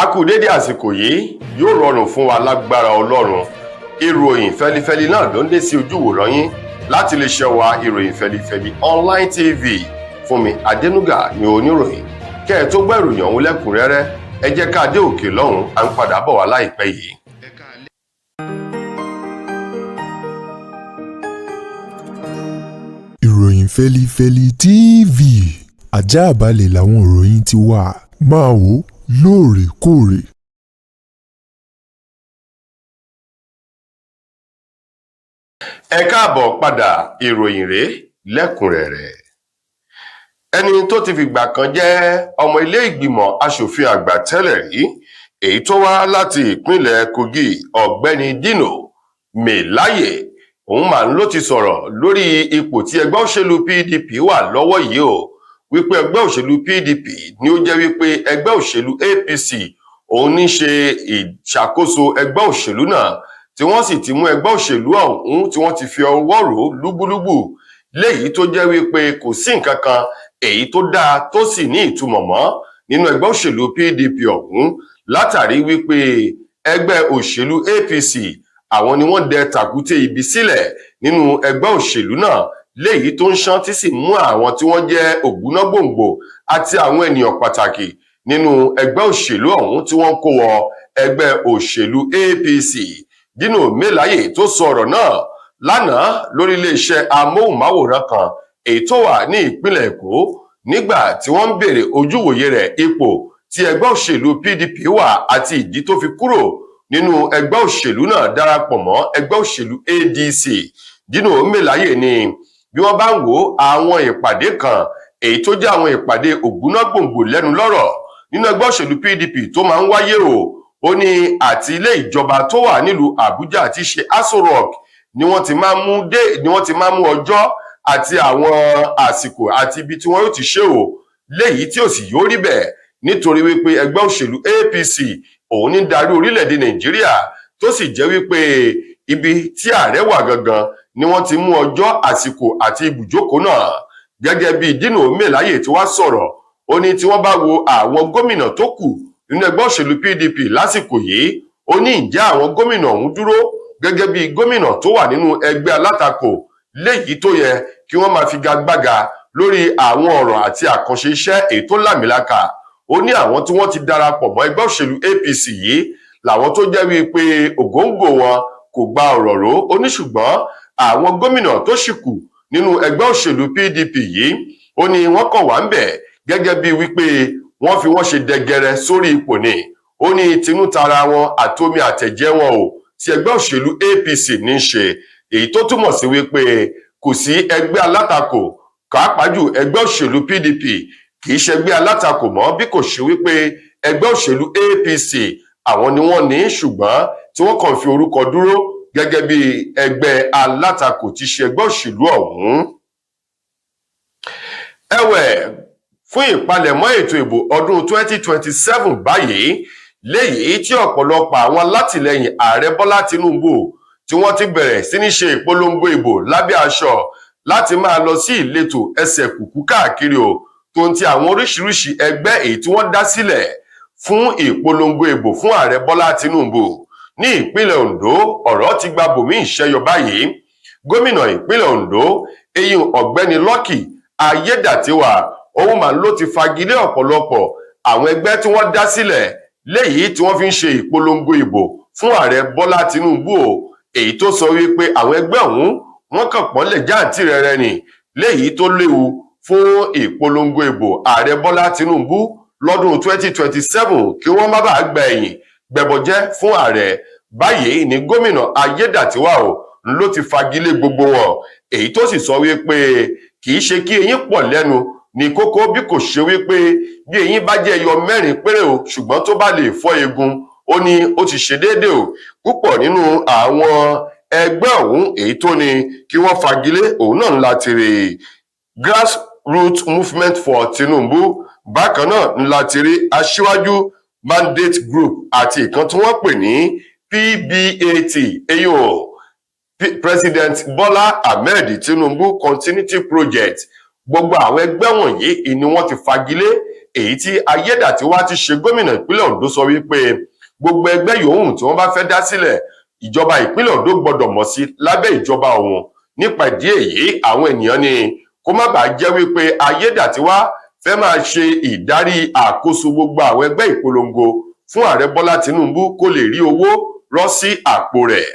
A kú dédé àsìkò yìí. Yóò rọrùn fún wa lágbára Ọlọ́run. Ìròyìn fẹlifẹli náà ló ń dé sí ojúwòrán yín láti lè ṣe wa Ìròyìn Fẹlifẹli Online TV. Fúnmi Adénúgà ní oníròyìn. Kẹ́ ẹ tó gbọ́ ìròyìn ọ̀hún lẹ́kùnrẹ́rẹ́, ẹ jẹ́ ká dé òkè lọ́hùn. À ń padà bọ̀ wá láìpẹ́ yìí. Ìròyìn Fẹlifẹli TV, ajáàbalẹ̀ làwọn ìròyìn ti wà, máa wò lóòrèkóòrè. Ẹ káàbọ̀ padà. Ìròyìn rèé lẹ́kùnrẹ́rẹ́. Ẹni tó ti fìgbà kan jẹ́ ọmọ ilé ìgbìmọ̀ asòfin àgbà tẹ́lẹ̀ rí, èyí tó wá láti ìpínlẹ̀ Kogi, Ọ̀gbẹ́ni Dino Melaye, òun mà ń ló ti sọ̀rọ̀ lórí ipò tí ẹgbẹ́ òṣèlú PDP wà lọ́wọ́ yìí o, wípé ẹgbẹ́ òṣèlú PDP ni ó jẹ́ wípé ẹgbẹ́ òṣèlú APC òun ní ṣe ìṣàkóso ẹgbẹ́ òṣèlú náà, tí wọ́n sì ti mú ẹgbẹ́ òṣèlú ọ̀hún tí wọ́n ti fi ọwọ́ rò ó lúbúlúbù, léyìí tó jẹ́ wípé kò sí nǹkan kan èyí tó dáa tó sì ní ìtumọ̀ mọ́ nínú ẹgbẹ́ òṣèlú PDP ọ̀hún, látàrí wípé ẹgbẹ́ òṣèlú APC àwọn ni wọ́n dẹ tàkúté ibi sílẹ̀ nínú ẹgbẹ́ òṣèlú náà, léyìí tó ń ṣán tí sì mú àwọn tí wọ́n jẹ́ ògbúnágbòǹgbò àti àwọn ènìyàn pàtàkì nínú ẹgbẹ́ òṣèlú ọ̀hún tí wọ́n kó wọ ẹgbẹ́ òṣèlú APC. Dino Melaye tó sọ ọ̀rọ̀ náà lánàá lórí iléeṣẹ́ amóhùnmáwòrán kan èyí tó wà ní ìpínlẹ̀ Èkó, nígbà tí wọ́n ń béèrè ojúwòye rẹ̀ ipò tí ẹgbẹ́ òṣèlú PDP wà àti ìdí tó fi kúrò nínú ẹgbẹ́ òṣèlú náà darapọ̀ mọ́ ẹgbẹ́ òṣèlú ADC. Dino Melaye ni bí wọ́n bá ń wo àwọn ìpàdé kan èyí tó jẹ́ àwọn ìpàdé ògbúnágbòǹgbò lẹ́nu lọ́rọ̀ nínú ẹgbẹ́ òṣèlú PDP tó máa ń wáyé o, ó ní àti ilé ìjọba tó wà nílùú Àbújá àti ṣe Aso Rock ni wọ́n ti máa mú dé, ni wọ́n ti máa mú ọjọ́ àti àwọn àsìkò àti ibi tí wọ́n yóò ti ṣe o, léyìí tí ò sì yóò rí bẹ́ẹ̀, nítorí wípé ẹgbẹ́ òṣèlú APC òun ní darí orílẹ̀-èdè Nàìjíríà, tó sì jẹ́ wípé ibi tí ààrẹ wà gangan ni wọ́n ti mú ọjọ́, àsìkò àti ibùjókòó náà. Gẹ́gẹ́ bí Dino Melaye tí wàá sọ̀rọ̀, ó ní tí wọ́n bá wo àwọn gómìnà tó kù nínú ẹgbẹ́ òṣèlú PDP lásìkò yìí, ó ní ǹjẹ́ àwọn gómìnà ọ̀hún dúró gẹ́gẹ́ bí gómìnà tó wà nínú ẹgbẹ́ alátakò léyìí tó yẹ kí wọ́n máa figagbága lórí àwọn ọ̀rọ̀ àti àkànṣe iṣẹ́ èyí tó lámìlaka? Ó ní àwọn tí wọ́n ti darapọ̀ mọ́ ẹgbẹ́ òṣèlú APC yìí làwọn tó jẹ́ wípé ògóńgò wọn kò gba ọ̀rọ̀ ró. Ó ní ṣùgbọ́n àwọn gómìnà tó ṣì kù nínú ẹgbẹ́ òṣèlú PDP yìí, ó ní wọ́n kàn wá ń bẹ̀ gẹ́gẹ́ bíi wípé wọ́n fi wọ́n ṣe dẹgẹrẹ sórí ipò ni. Ó ní tinútara wọn àtomi àtẹ̀jẹ́ wọn ò tí ẹgbẹ́ òṣèlú APC ní í ṣe, èyí tó túmọ̀ sí wípé kò sí ẹgbẹ́ alátakò, pàápàá jù ẹgbẹ́ òṣèlú PDP kì í ṣẹgbẹ́ alátakò mọ́, bí kò ṣe wípé ẹgbẹ́ òṣèlú APC àwọn ni wọ́n ní, ṣùgbọ́n tí wọ́n kàn fi orúkọ dúró gẹ́gẹ́ bí ẹgbẹ́ alátakò tí ṣe ẹgbẹ́ òṣèlú ọ̀hún. Ẹ̀wẹ̀, fún ìpalẹ̀mọ́ ètò ìbò ọdún 2027 báyìí, léyìí tí ọ̀pọ̀lọpọ̀ àwọn alátìlẹyìn ààrẹ Bọ́lá Tinubu tí wọ́n ti bẹ̀rẹ̀ sí ní ṣe ìpolongo ìbò lábẹ́ aṣọ láti máa lọ sí ìletò ẹsẹ̀ kùkú káàkiri o, tó ń ti àwọn oríṣiríṣi ẹgbẹ́ èyí tí wọ́n dá sílẹ̀ fún ìpolongo ìbò fún ààrẹ Bọ́lá Tinubu ní ìpínlẹ̀ Ondo, ọ̀rọ̀ ti gba bòmí ìṣẹ́yọ báyìí. Gómìnà ìpínlẹ̀ Ondo, eyín Ọ̀gbẹ́ni Lucky Ayédàtiwà, òun mà ló ti fagilé ọ̀pọ̀lọpọ̀ àwọn ẹgbẹ́ tí wọ́n dá sílẹ̀ léyìí tí wọ́n fi ń ṣe ìpolongo ìbò fún ààrẹ Bọ́lá Tinubu o, èyí tó sọ wípé àwọn ẹgbẹ́ ọ̀hún wọ́n kàn pọ́nlẹ̀ jáǹtì rẹ̀rẹ̀ ni, léyìí tó léwu fún ìpolongo ìbò ààrẹ Bọ́lá Tinubu lọ́dún 2027, kí wọ́n má bàa gba ẹ̀yìn gbẹbọjẹ́ fún ààrẹ. Báyìí ní gómìnà Ayédàtiwà o ló ti fagilé gbogbo wọn, èyí tó sì sọ wípé kì í ṣe kí eyín pọ̀ lẹ́nu ní kókó, bí kò ṣe wípé bí eyín bá jẹ́ ẹyọ mẹ́rin péré o, ṣùgbọ́n tó bá lè fọ́ eegun, ó ní ó ti ṣe déédéé o. Púpọ̀ nínú àwọn ẹgbẹ́ ọ̀hún èyí tó ní kí wọ́n fagilé òun náà ńlá ti rí Grassroots Movement for Tinubu, bákan náà ńlá ti rí Aṣíwájú Mandate Group àti ìkan tí wọ́n pè ní PBAT, èyí o President Bola Ahmed Tinubu Continuity Project. Gbogbo àwọn ẹgbẹ́ wọ̀nyí ni wọ́n ti fagilé. Èyí tí Ayédàtiwá ti ṣe gómìnà ìpínlẹ̀ Ondo sọ wípé gbogbo ẹgbẹ́ yòówù tí wọ́n bá fẹ́ dá sílẹ̀, ìjọba ìpínlẹ̀ Ondo gbọ́dọ̀ mọ̀ sí lábẹ́ ìjọba òun. Nípa ìdí èyí, àwọn ènìyàn ní kó má bàa jẹ́ wípé Ayédàtiwá fẹ́ máa ṣe ìdarí àkóso gbogbo àwọn ẹgbẹ́ ìpolongo fún Ààrẹ Bọ́lá Tinubu kó lè rí owó rọ́ sí àpò rẹ̀.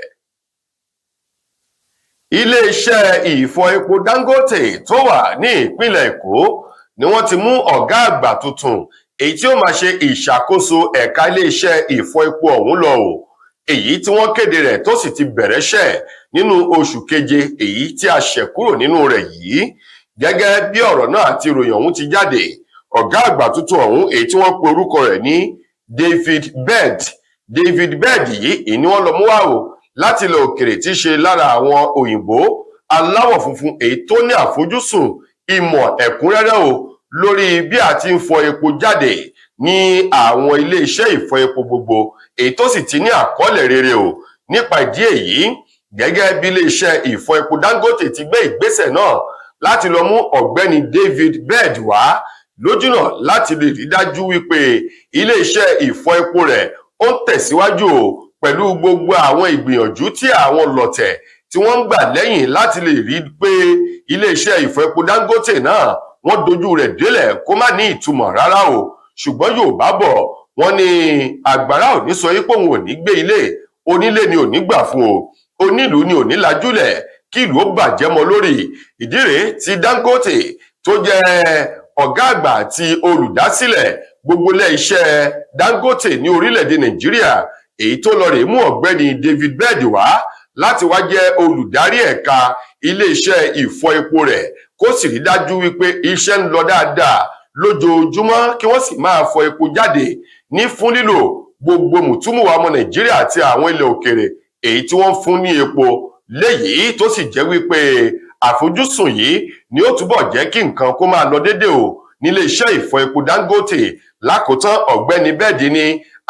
Iléeṣẹ́ ìfọ epo Dangote tó wà ní ìpínlẹ̀ Èkó ni wọ́n ti mú ọ̀gá àgbà tuntun èyí tí ó máa ṣe ìṣàkóso ẹ̀ka iléeṣẹ́ ìfọ epo ọ̀hún lọ o, èyí tí wọ́n kéde rẹ̀ tó sì ti bẹ̀rẹ̀ ṣẹ̀ nínú oṣù keje èyí tí a ṣẹ̀ kúrò nínú rẹ̀ yìí. Gẹ́gẹ́ bí ọ̀rọ̀ náà àti ìròyìn ọ̀hún ti jáde, ọ̀gá àgbà tuntun ọ̀hún èyí tí wọ́n pe orúkọ rẹ̀ ní David Bird. David Bird yìí ìní wọ́n lọ mú wá o láti ilẹ̀ òkèrè, tí í ṣe lára àwọn òyìnbó aláwọ̀ funfun èyí tó ní àfojúsùn ìmọ̀ ẹ̀kúnrẹ́rẹ́ o lórí bí a ti ń fọ epo jáde ní àwọn iléeṣẹ́ ìfọ epo gbogbo, èyí tó sì ti ní àkọọ́lẹ̀ rere o. Nípa ìdí èyí, gẹ́gẹ́ bí iléeṣẹ́ ìfọ epo Dangote ti gbé ìgbésẹ̀ náà láti lọ mú ọ̀gbẹ́ni David Bird wá lójúnà láti lè rí dájú wípé iléeṣẹ́ ìfọ epo rẹ̀ ó ń tẹ̀síwájú o pẹ̀lú gbogbo àwọn ìgbìyànjú tí àwọn lọ̀tẹ̀ tí wọ́n ń gbà lẹ́yìn láti lè rí pé iléeṣẹ́ ìfọ epo Dangote náà wọ́n dojú rẹ̀ délẹ̀ kó má ní ìtumọ̀ rárá o. Ṣùgbọ́n Yorùbá bọ̀, wọ́n ní àgbàrá ò ní sọ yí pé òun ò ní gbé ilé onílé ni ò ní gbà fún o, onílùú ni ò ní lajúlẹ̀ kí ìlú ó bàjẹ́ mọ́ lórí. Ìdí rèé tí Dangote tó jẹ́ ọ̀gá àgbà àti olùdásílẹ̀ gbogbo ilé iṣẹ́ Dangote ní orílẹ̀-èdè Nàìjíríà, èyí tó lọ rèé mú ọ̀gbẹ́ni David Bird wá láti wá jẹ́ olùdarí ẹ̀ka iléeṣẹ́ ìfọ epo rẹ̀, kó sì rí dájú wípé iṣẹ́ ń lọ dáadáa lójoojúmọ́, kí wọ́n sì máa fọ epo jáde ní fún lílò gbogbo mùtúmùwà ọmọ Nàìjíríà àti àwọn ilẹ̀ òkèrè èyí tí wọ́n ń fún ní epo, léyìí tó sì jẹ́ wípé àfojúsùn yìí ni ó túbọ̀ jẹ́ kí nǹkan kó máa lọ déédéé o nílé iṣẹ́ ìfọ epo Dangote. Lákòótán, ọ̀gbẹ́ni Bird ní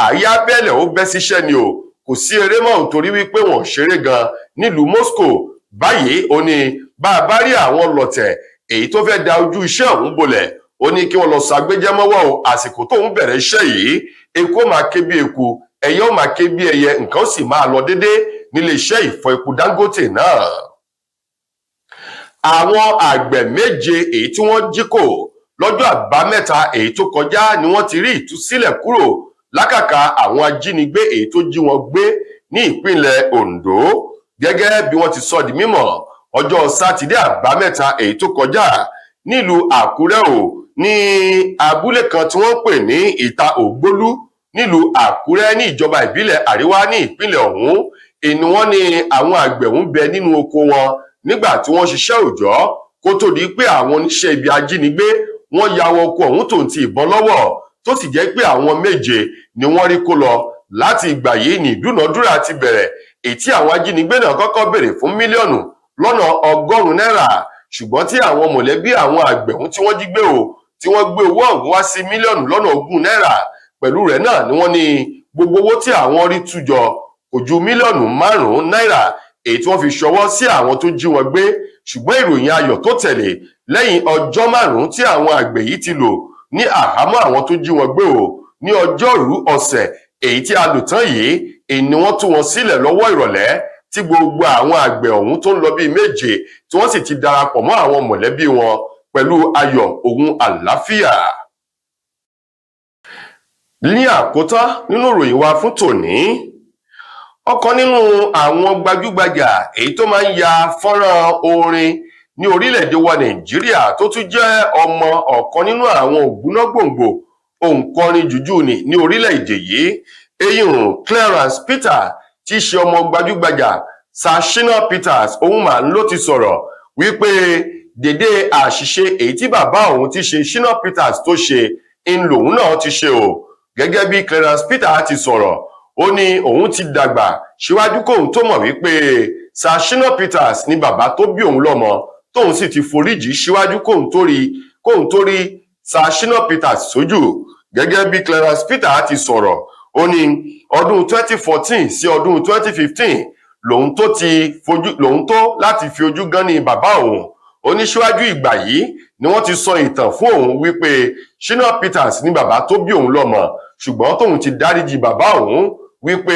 àyà bẹ́lẹ̀ ó bẹ́ síṣẹ́ ni o, kò sí eré mọ́, nítorí wípé wọ́n ṣeré gan nílùú Moscow báyìí. Ó ní bá a bá rí àwọn lọ̀tẹ̀ èyí tó fẹ́ da ojú iṣẹ́ ọ̀hún bolẹ̀, ó ní kí wọ́n lọ ṣàgbéjẹ́mọ́wọ́ o. Àsìkò tóun bẹ̀rẹ̀ iṣẹ́ yìí, eku ó máa ké bí eku, ẹyẹ ó máa ké bí ẹyẹ, nǹkan ó sì máa lọ déédé nílé iṣẹ́ ìfọ epo Dangote náà. Àwọn àgbẹ̀ méje èyí tí wọ́n jí kò lọ́jọ́ Àbámẹ́ta èyí tó kọjá ni wọ́n ti rí ìtúsílẹ̀ kúrò lákàkà àwọn ajínigbé èyí tó jí wọn gbé ní ìpínlẹ̀ Ondo. Gẹ́gẹ́ bí wọ́n ti sọ di mímọ̀, ọjọ́ Sátidé Àbámẹ́ta èyí tó kọjá nílùú Àkúrẹ́ ò ní abúlé kan tí wọ́n ń pè ní Ìta Ògbólú nílùú Àkúrẹ́ ní ìjọba ìbílẹ̀ Àríwá ní ìpínlẹ̀ ọ̀hún, ìní wọ́n ní àwọn àgbẹ̀ ń bẹ nínú oko wọn nígbà tí wọ́n ṣiṣẹ́ òòjọ́ kó tó di pé àwọn oníṣẹ́ ibi ajínigbé wọ́n ya wọ oko ọ̀hún tó ń ti ìbọn lọ́wọ́, tó sì jẹ́ pé àwọn méje ni wọ́n rí kó lọ. Láti ìgbà yìí ní ìdúnàádúrà ti bẹ̀rẹ̀, èyí tí àwọn ajínigbé náà kọ́kọ́ béèrè fún 100 mílíọ̀nù náírà, ṣùgbọ́n tí àwọn mọ̀lẹ́bí àwọn àgbẹ̀ ọ̀hún tí wọ́n jí gbé o tí wọ́n gbé owó ọ̀hún wá sí 20 mílíọ̀nù náírà. Pẹ̀lú rẹ̀ náà ni wọ́n ní gbogbo owó tí àwọn rí tújọ kò ju 5 mílíọ̀nù náírà èyí tí wọ́n fi ṣọwọ́ sí àwọn tó jí wọn gbé. Ṣùgbọ́n ìròyìn ayọ̀ tó tẹ̀lé lẹ́yìn ọjọ́ 5 tí àwọn àgbẹ̀ yìí ti lò ní àhámọ́ àwọn tó jí wọn gbé o, ní ọjọ́rú ọ̀sẹ̀ èyí tí a lò tán yìí, èyí ni wọ́n tú wọn sílẹ̀ lọ́wọ́ ìrọ̀lẹ́, tí gbogbo àwọn àgbẹ̀ ọ̀hún tó ń lọ bíi méje tí wọ́n sì ti darapọ̀ mọ́ àwọn mọ̀lẹ́bí wọn pẹ̀lú ayọ̀ òun àlàáfíà. Ní àkótán nínú ìròyìn wa fún tòní, ọ̀kan nínú àwọn gbajúgbajà èyí tó máa ń ya fọ́nrán orin ní orílẹ̀-èdè wa Nàìjíríà, tó tún jẹ́ ọmọ ọ̀kan nínú àwọn ògbónágbòǹgbò òǹkọrin jùjú ní ní orílẹ̀-èdè yìí, eyín Clarence Peter, tí í ṣe ọmọ gbajúgbajà Sir Shina Peters, òun mà ló ti sọ̀rọ̀ wípé dédé àṣìṣe èyí tí bàbá òun ti ṣe Shina Peters tó ṣe ń lòun náà ti ṣe o. Gẹ́gẹ́ bí Clarence Peter ti sọ̀rọ̀, ó ní òun ti dàgbà síwájú kóun tó mọ̀ wípé Sir Shina Peters ni bàbá tó bí òun lọ́mọ, tóun sì ti foríjì síwájú kóun tó rí Sir Shina Peters sójú. Gẹ́gẹ́ bí Clarence Peter ti sọ̀rọ̀, ó ní ọdún 2014 sí ọdún 2015 lòun tó ti fojú lòun tó láti fi ojú gan ní bàbá òun. Ó ní síwájú ìgbà yìí ni wọ́n ti sọ ìtàn fún òun wípé Shina Peters ní bàbá tó bí òun lọ́mọ, ṣùgbọ́n tóun ti dáríjì bàbá òun, wípé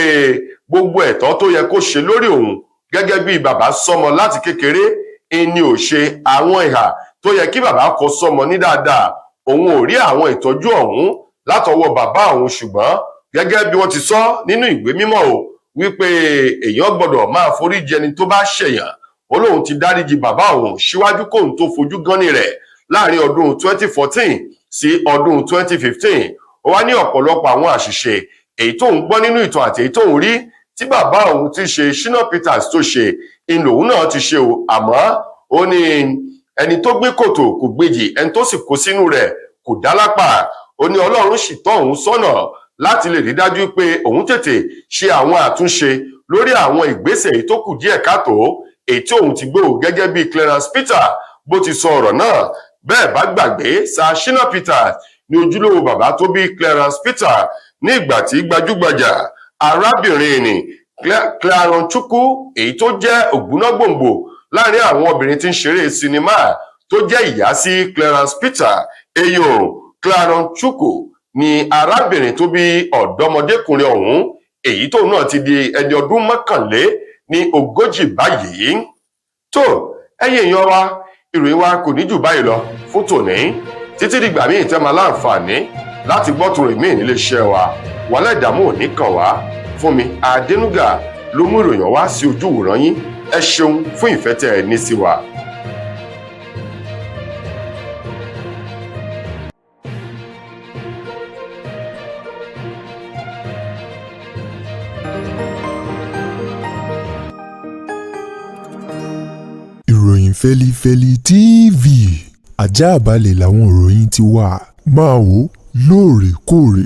gbogbo ẹ̀tọ́ tó yẹ kó ṣe lórí òun gẹ́gẹ́ bí bàbá sọmọ láti kékeré ẹni ò ṣe. Àwọn ìhà tó yẹ kí bàbá kọ sọmọ ní dáadáa, òun ò rí àwọn ìtọ́jú ọ̀hún látọwọ́ bàbá òun. Ṣùgbọ́n gẹ́gẹ́ bí wọ́n ti sọ nínú ìwé mímọ́ o, wípé èèyàn gbọ́dọ̀ máa foríjì ẹni tó bá ṣẹ̀yàn, ó lóun ti dáríjì bàbá òun síwájú kóun tó fojú gánni rẹ̀ láàrin ọdún 2014 sí ọdún 2015. Ó wá ní ọ̀pọ̀lọpọ̀ àwọn àṣìṣe èyí tóun gbọ́ nínú ìtàn àti èyí tóun rí tí bàbá òun ti ṣe, Shina Peters, tó ṣe ń lòun náà ti ṣe o. Àmọ́ ó ní ẹni tó gbé kòtò kò gbèjì, ẹni tó sì kó sínú rẹ̀ kò dá lápá. Ó ní Ọlọ́run sì tọ́ òun sọ́nà láti lè rí dájú pé òun tètè ṣe àwọn àtúnṣe lórí àwọn ìgbésẹ̀ èyí tó kù díẹ̀ káàtó èyí tí òun ti gbé o, gẹ́gẹ́ bí Clarence Peter bó ti sọ ọ̀rọ̀ náà. Bẹ́ẹ̀ bá gbàgbé, Sir Shina Peters ní ojúlówó bàbá tó bí Clarence Peter ní ìgbà tí gbajúgbajà arábìnrin ní Clarion Chukwu, èyí tó jẹ́ ògbónágbòǹgbò láàrin àwọn obìnrin tí ń ṣeré sinimá, tó jẹ́ ìyá sí Clarence Peter. Eyín Clarion Chukwu ni arábìnrin tó bí ọ̀dọ́mọdékùnrin ọ̀hún, èyí tóun náà ti di ẹni ọdún 41 báyìí. Tó, ẹ̀yin èèyàn wa, ìròyìn wa kò ní jù báyìí lọ fún tòní. Títí dìgbà míì tẹ́ máa láǹfààní láti gbọ́ tòrò míì nílé iṣẹ́ wa, wàhálà, ìdààmú ò ní kàn wá. Fún mi Adénúgà ló mú ìròyìn wá sí ojú ìwòran yín. Ẹ ṣeun fún ìfẹ́ tẹ́ ẹ ní sí wa. Ìròyìn Fẹlifẹli TV, ajáàbalẹ̀ làwọn ìròyìn ti wà. Máa wò lóòrèkóòrè.